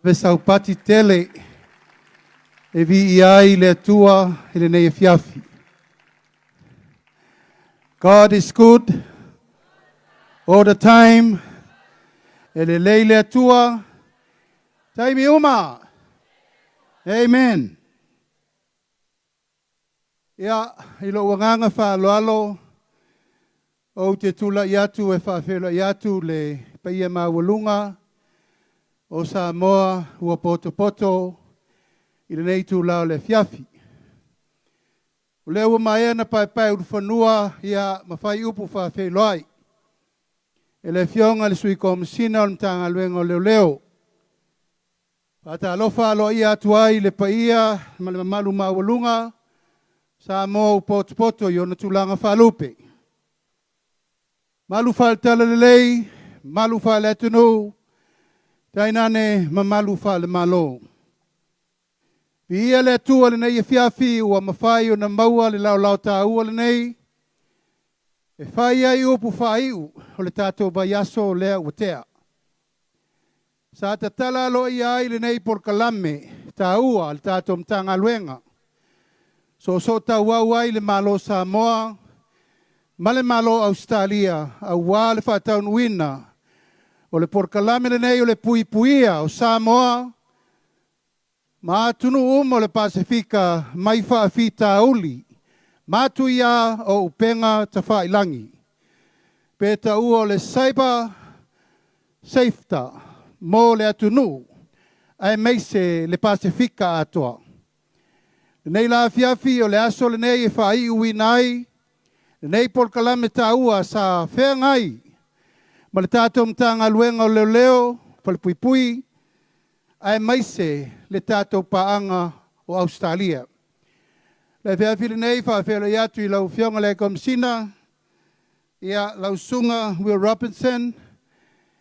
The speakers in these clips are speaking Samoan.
Ave saupati tele e viia ai le Atua i lenei afiafi. God is good all the time. E lelei le Atua taimi uma. Amen. Ia, i lou agaga faaaloalo, ou te tulai atu e faafeiloai atu le paia maualuga o Samoa ua potopoto i lenei itula o le afiafi. O lea ua maea ona paepaeulufanua ia ma fai upu faafeiloai e le Afioga i le Sui Komesina o le Matagaluega o Leoleo. Faatalofa aloaia atu ai i le paia ma le mamalu maualuga Samoa ua potopoto i ona tulaga faalupe. Malu faale-talalelei, malu faale-atunuu, tainane mamalu faale-Malo. Viia le Atua i lenei afiafi ua mafai ona maua le laolao taua lenei e fai ai upu faaiu o le tatou vaiaso lea ua tea. Sa tatala aloaia ai lenei polokalame taua a le tatou Matagaluega. Soosootauau ai le Malo o Samoa ma le Malo o Ausetalia aua le faataunuuina o le polokalame lenei o le puipuia o Samoa ma atunuu uma o le Pasefika mai faafitauli matuia o upega tafailagi, pe taua o le cyber safety mo le atunuu aemaise le Pasefika atoa. Lenei la afiafi o le aso lenei e faaiuina ai lenei polokalame taua sa feagai ma le tatou Matagaluega o Leoleo, Falepuipui aemaise le tatou paaga o Ausetalia. Le afiafi lenei e faafeiloai atu i lau Afioga i le Komesina, ia, lau Susuga Will Robinson,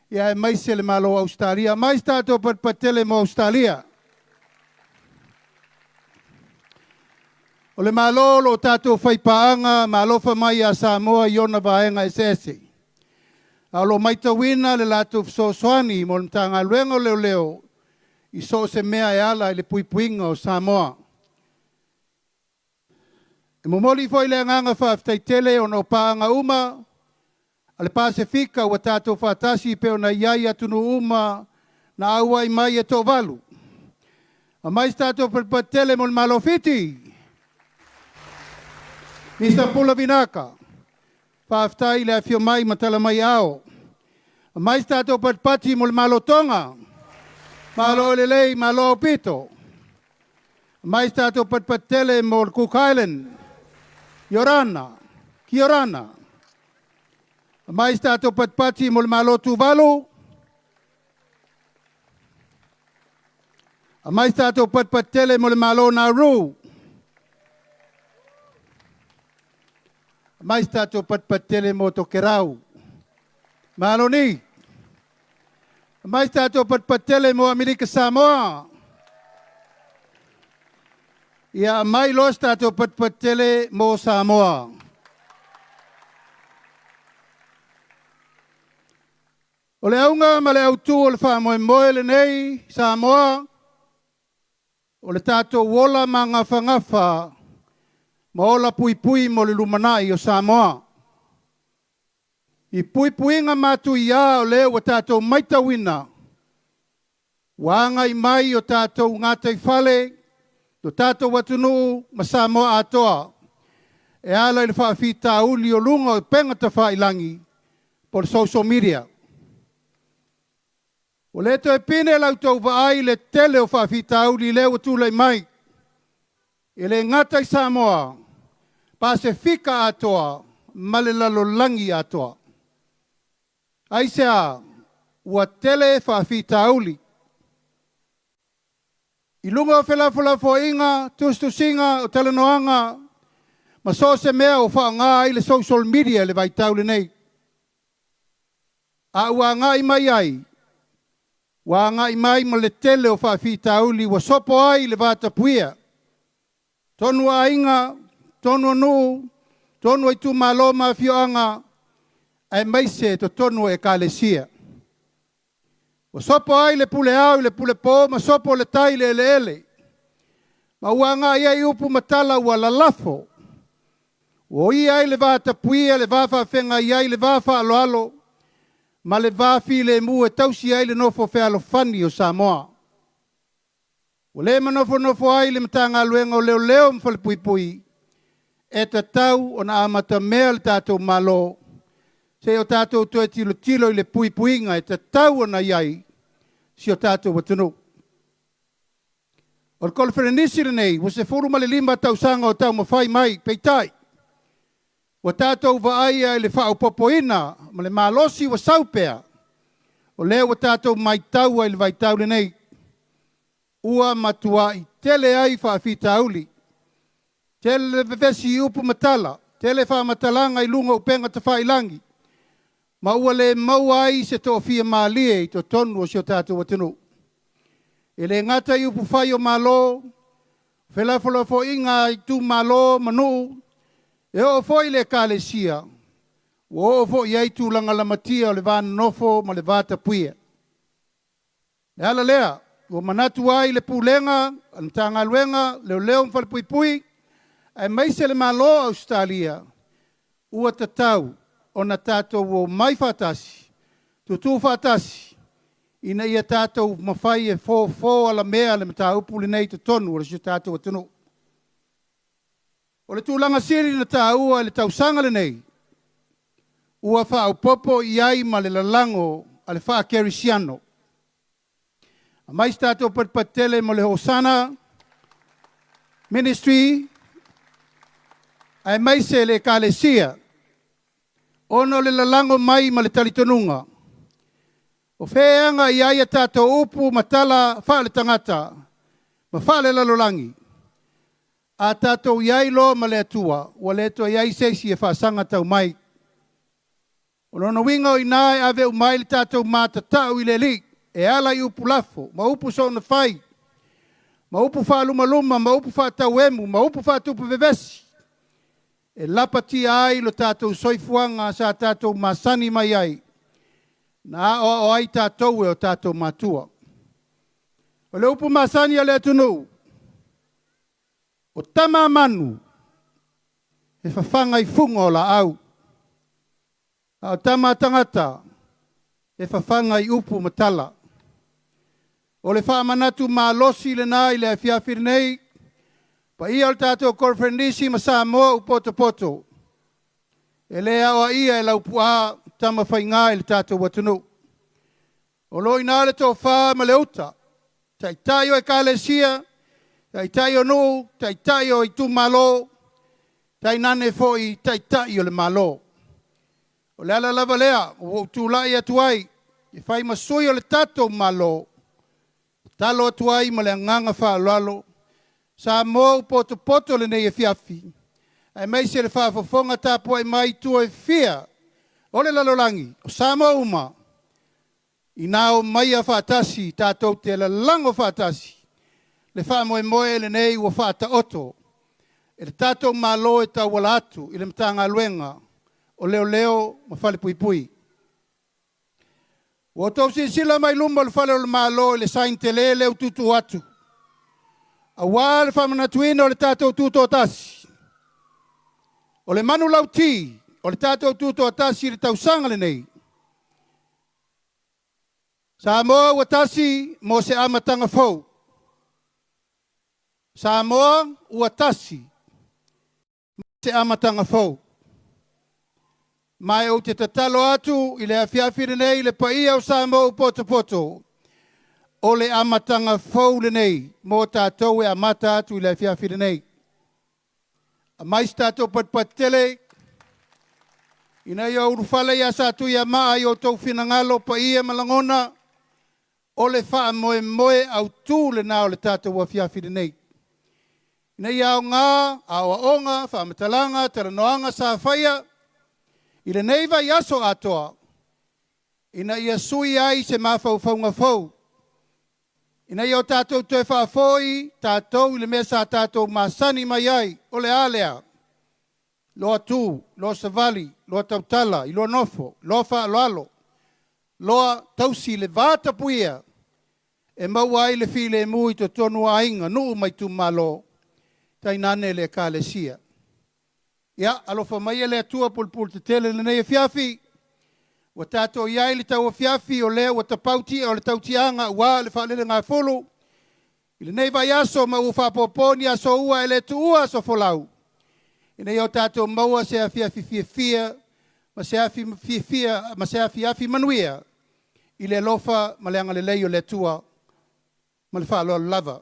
ia aemaise le Malo o Ausetalia. Aumai se tatou patupatele mo Ausetalia. O le Malo o lo o tatou faipaaga ma alofa mai ia Samoa i ona vaega eseese. A o lo o matauina le latou fesoasoani mo le Matagaluega o Leoleo i so o se mea e ala i le puipuiga o Samoa. E momoli foi le agaga faafetai tele ona o paaga uma a le Pasefika ua tatou faatasi pei ona i ai atunuu uma na auai mai e toavalu. Aumai se tatou patupatu tele mo le Malo o Fiti. Mr. Pula Vinaka, faafetai i le afio mai ma tala mai ao. Aumai se tatou patupati mo le Malo o Toga. Malo lelei, malo aupito. Aumai se tatou patupatu tele mo le Cook Island. Iorana, Kiorana. Aumai se tatou patupati mo le Malo o Tuvalu. Aumai se tatou patupatu tele mo le Malo o Nauru. Aumai se tatou patupatu tele mo Tokerau. Malo ni. Aumai se tatou patupatu tele mo Amerika Samoa. Ia aumai loa se tatou patupatu tele mo Samoa. O le auga ma le autu o le faamoemoe lenei Samoa, o le tatou ola magafagafa ma ola puipui mo le lumanai o Samoa. I puipuiga matuia o lea ua tatou matauina, ua agai mai o tatou gataifale, lo tatou atunuu ma Samoa atoa, e ala i le faafitauli o luga o upega tafailagi po o le social media. Ua le toe pine la outou vaai i le tele o faafitauli lea ua tulai mai. E le gata i Samoa, Pasefika atoa ma le lalolagi atoa. Aisea? Ua tele faafitauli. I luga o felafolafoaiga, tusitusiga o talanoaga ma so o se mea ua faaaoga ai le social media i le vaitau lenei. A ua agai mai ai, ua agai mai ma le tele o faafitauli ua sopo ai le vatapuia. Tonu a aiga, tonu a nuu, tonu a itumalo ma afioaga, aemaise totonu o ekalesia. Ua sopo ai le pule ao i le pule po ma sopo le tai i le eleele. Ma ua agai ai upu ma tala ua lalafo. Ua oia ai le va tapuia, le va faafeagai ai, le va faaaloalo ma le va filemu e tausi ai le nofo fealofani o Samoa. Ua le manofonofo ai le Matagaluega o Leoleo ma Falepuipui, e tatau ona amatamea le tatou Malo se i o tatou toe tilotilo i le puipuiga e tatau ona i ai si o tatou atunuu. O le koneferenisi lenei ua 15 tausaga o taumafai mai, peitai, ua tatou vaaia i le faaopoopoina ma le malosi ua sau pea, o lea ua tatou matau ai i le vaitau lenei, ua matuai tele ai faafitauli, tele le vevesi i upu ma tala, tele faamatalaga i luga o upega tafailagi, ma ua le maua ai se toafia malie i totonu o si o tatou atunuu. E le gata i upufai o Malo, felafolafoaiga a itumalo ma nuu, e oo foi i le ekalesia, ua oo foi i ai tulaga lamatia o le va nonofo ma le va tapuia. O le ala lea ua manatu ai le Pulega a le Matagaluega o Leoleo ma Falepuipui, aemaise le Malo o Ausetalia, ua tatau ona tatou omai faatasi, tutu faatasi, ina ia tatou mafai e fofo alamea le mataupu lenei i totonu o si o tatou atunuu. O le tulaga sili ona taua i le tausaga lenei, ua faaopoopo i ai ma le lalago a le faakerisiano. Aumai se tatou patupatu tele mo le Hosana Ministry aemaise le Ekalesia ona o le lalago mai ma le talitonuga, o fea e aga i ai a tatou upu ma tala faaletagata ma faalelalolagi, a tatou i ai loa ma le Atua, ua le toe i ai se isi e faasaga tau mai. O lona uiga o i ina e ave uma ai le tatou matatau i le Alii e ala i upu lafo ma upu soona fai, ma upu faalumaluma ma upu faatauemu ma upu faatupu vevesi, e lapatia ai lo tatou soifuaga sa tatou masani mai ai, na aoao ai tatou e o tatou matua. O le upu masani a le atunuu, o tama a manu, e fafaga i fuga o laau, a o tama a tagata, e fafaga i upu ma tala. O le faamanatu malosi lena i le afiafi lenei, paia o le tatou Koneferenisi ma Samoa ua potopoto, e le aoaia e Laupuaa Tamafaiga i le tatou atunuu. O lo o i ina le tofa ma le uta, taitai o ekalesia, taitai o nuu, taitai o itumalo, tainane foi taitai o le Malo. O le ala lava lea ua ou tulai atu ai e fai ma sui o le tatou Malo, tatalo atu ai ma le agaga faaaloalo, Samoa ua potopoto lenei afiafi, aemaise le faafofoga tapuai mai i tua e fia o le lalolagi, o Samoa uma, ina omaia faatasi tatou te lalago faatasi le faamoemoe lenei ua faataoto e le tatou Malo e tauala atu i le Matagaluega o Leoleo ma Falepuipui. Ua outou silasila mai luma o le fale o le Malo i le sign tele lea ua tutu atu, aua le faamanatuina o le tatou Tutoatasi. O le manulauti o le tatou Tutoatasi i le tausaga lenei, Samoa ua tasi mo se amataga fou. Samoa ua tasi mo se amataga fou. Ma ou te tatalo atu i le afiafi lenei i le paia o Samoa ua potopoto, o le amataga fou lenei mo tatou e amata atu i le afiafi lenei. Aumai se tatou patupatu tele ina ia ulufale ia Satuiamaa i outou finagalo paia ma lagona, o le faamoemoe autu lena o le tatou afiafi lenei. Ina ia aoga aoaoga, faamatalaga, talanoaga sa faia i lenei vaiaso atoa, ina ia sui ai se mafaufauga fou, ina ia o tatou toe faafoi tatou i le mea sa tatou masani mai ai, o le a lea? Loa tu, loa savali, loa tautala, i loa nofo, loa faaaloalo. Loa tausi le vatapuia e maua ai le filemu i totonu o aiga, nuu ma itumalo, tainane le ekalesia. Ia, alofa maia le Atua pulepuletetele i lenei afiafi, ua tatou i ai i le tauafiafi o lea ua tapau tia o le tautiaga aua le faalelegafulu i lenei vaiaso ma ua faapopo ni aso ua ae le tuua aso folau, ina ia o tatou maua se afiafi fiafia ma se afiafi manuia i le alofa ma le agalelei o le Atua. Ma le faaaloalo lava.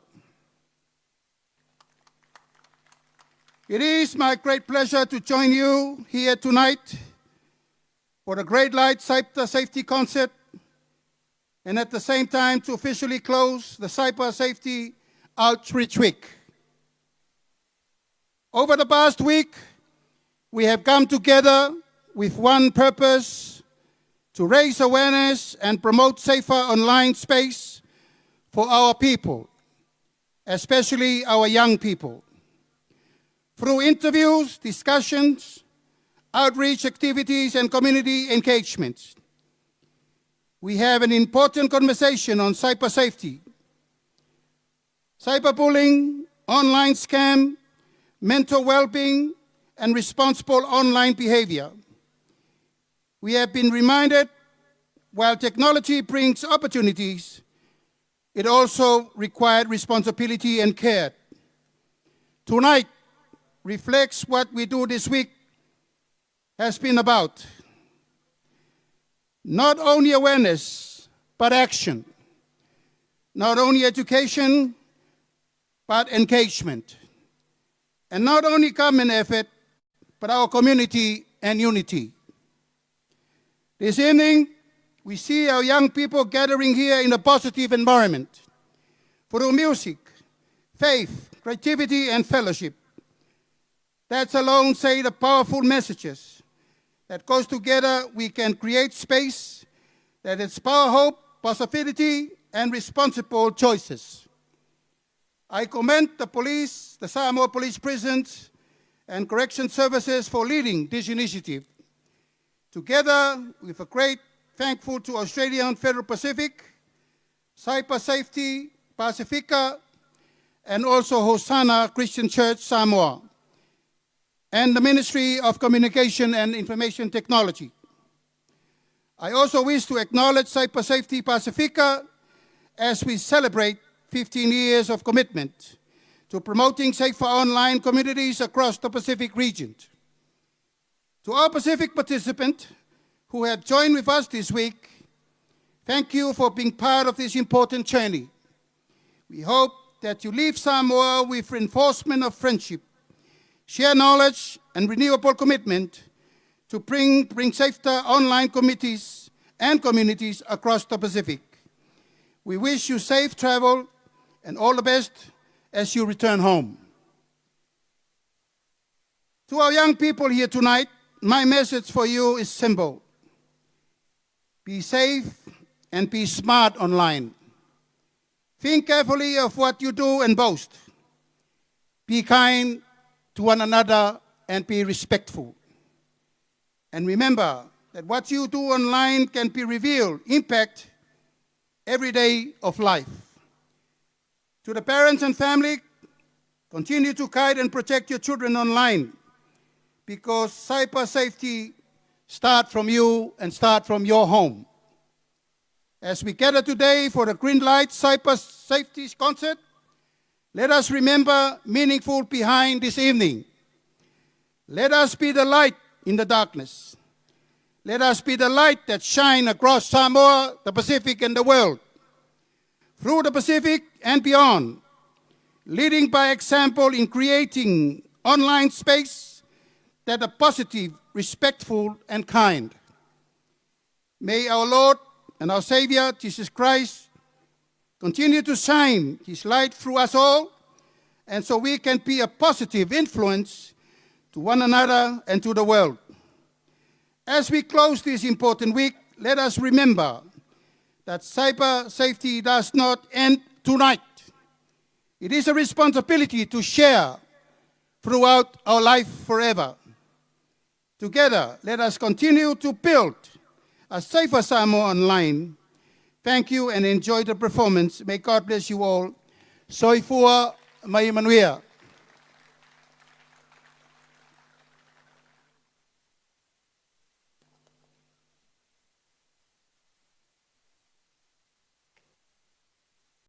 It is my great pleasure to join you here tonight for the Great Light Cyber Safety Concert and at the same time to officially close the Cyber Safety Outreach Week. Over the past week, we have come together with one purpose: to raise awareness and promote safer online space for our people, especially our young people. Through interviews, discussions, outreach activities, and community engagements, we have an important conversation on cyber safety, cyberbullying, online scam, mental well-being, and responsible online behavior. We have been reminded, while technology brings opportunities, it also required responsibility and care. Tonight reflects what we do this week has been about. Not only awareness, but action. Not only education, but engagement. And not only government effort, but our community and unity. This evening, we see our young people gathering here in a positive environment through music, faith, creativity, and fellowship. That alone say the powerful messages that goes together, we can create space that inspire hope, possibility, and responsible choices. I commend the police, the Samoa Police Prisons, and Correction Services for leading this initiative. Together with a great thankful to Australian Federal Pacific, Cyber Safety Pacifica, and also Hosanna Christian Church Samoa, and the Ministry of Communication and Information Technology. I also wish to acknowledge Cyber Safety Pacifica as we celebrate 15 years of commitment to promoting safer online communities across the Pacific region. To our Pacific participants who have joined with us this week, thank you for being part of this important journey. We hope that you leave Samoa with reinforcement of friendship, share knowledge, and renewable commitment to bring safer online committees and communities across the Pacific. We wish you safe travel and all the best as you return home. To our young people here tonight, my message for you is simple. Be safe and be smart online. Think carefully of what you do and post. Be kind to one another and be respectful. And remember that what you do online can be revealed, impact every day of life. To the parents and family, continue to guide and protect your children online because cyber safety start from you and start from your home. As we gather today for the Green Light Cyber Safety Concert, let us remember meaningful behind this evening. Let us be the light in the darkness. Let us be the light that shine across Samoa, the Pacific, and the world. Through the Pacific and beyond, leading by example in creating online space that are positive, respectful, and kind. May our Lord and our Savior, Jesus Christ, continue to shine His light through us all, and so we can be a positive influence to one another and to the world. As we close this important week, let us remember that cyber safety does not end tonight. It is a responsibility to share throughout our life forever. Together, let us continue to build a safer Samoa online. Thank you and enjoy the performance. May God bless you all. Soifua ma ia manuia.